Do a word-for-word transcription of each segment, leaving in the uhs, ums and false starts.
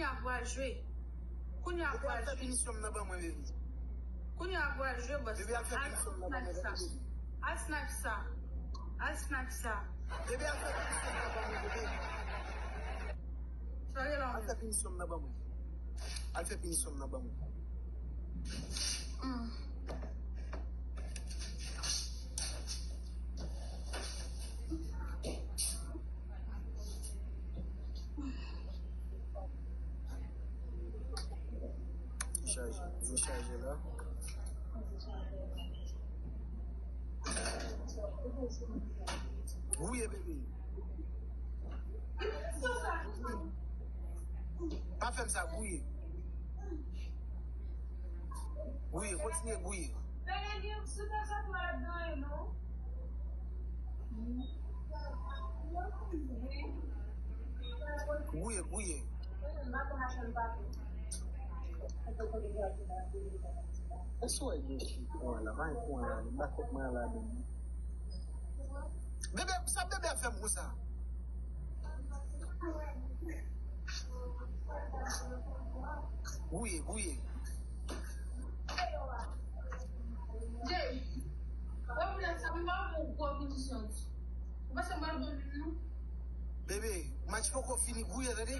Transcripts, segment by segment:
Kounye a pral jwe. Kounye a pral jwe. Bebe, al fè pinisyon m nan ban mwen, bebe. Kounye a pral jwe, bòs. Bebe, al fè pinisyon m nan ban mwen, bebe. Al snipe sa. Al snipe sa. Bebe, al fè pinisyon m nan ban mwen, bebe. Sa gen la. Al fè pinisyon m nan ban mwen. Al fè pinisyon m nan ban mwen. Chaje, vin chaje la. Gouye, bebe. Pa fè m sa, gouye. Gouye, kontinye gouye. Gouye, gouye. Èske w wè gen fi pou an la? Pa gen pou an la, li ba kòk mwen an la, bebe. Bebe, sa bebe ap fè m konsa? Gouye, gouye. Jay, wè moun nan sa, m pa bon gwo pinisyon. Ou panse m pral bon moun, non? Bebe, match poko fini, gouye, tande?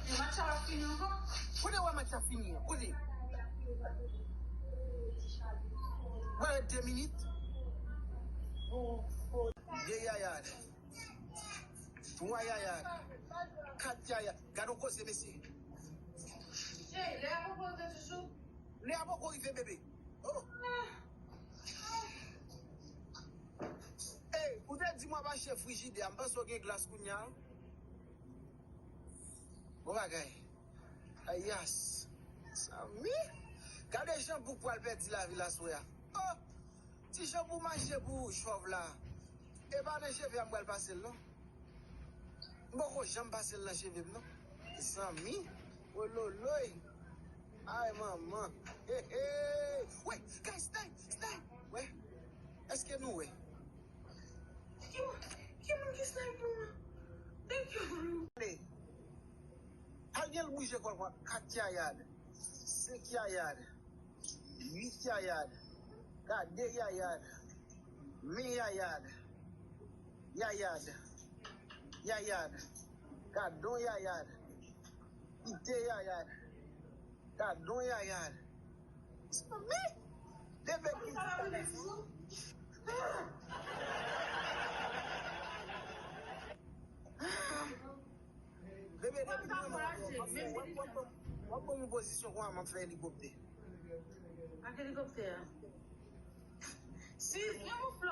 E match la ap fini ankò? Kote w wè match la fini an? Kote? Mwen ret de minit. De yaya. Twa yaya. Kat yaya. Gade yon koze, mesye. Jay, lè a poko rive, chouchou. Lè a poko rive, bebe. Oh. Ey, ou te di m w ap achte frijidè a, m panse w gen glas kounye a. Bon bagay. Ayas. Zanmi. Gade jan boug pral pèdi lavi l aswè a. Oh! Ti jan pou mache pou chòv la. E pa nan cheve a m pral pase l non. M poko janm pase l nan cheve m non. Zanmi. Ololoy. Ay manman. He he. Wè, guys, snipe, snipe. Wè. Èske nou wè? Ki moun, ki moun ki snipe pou mwen? Thank you, bro. Ale. Al gen l bouje kò l pran kat yayad, senk yayad, uit yayad, gade yayad, men yayad, yayad, yayad, gadon yayad, kite yayad, gadon yayad. Sa men, bebe ki sa. Bebe, depi demen w ap fè, w ap, w ap, w ap ban m yon pozisyon konsa, m ap fè elikoptè. Ak elikoptè a. Si, yon flò.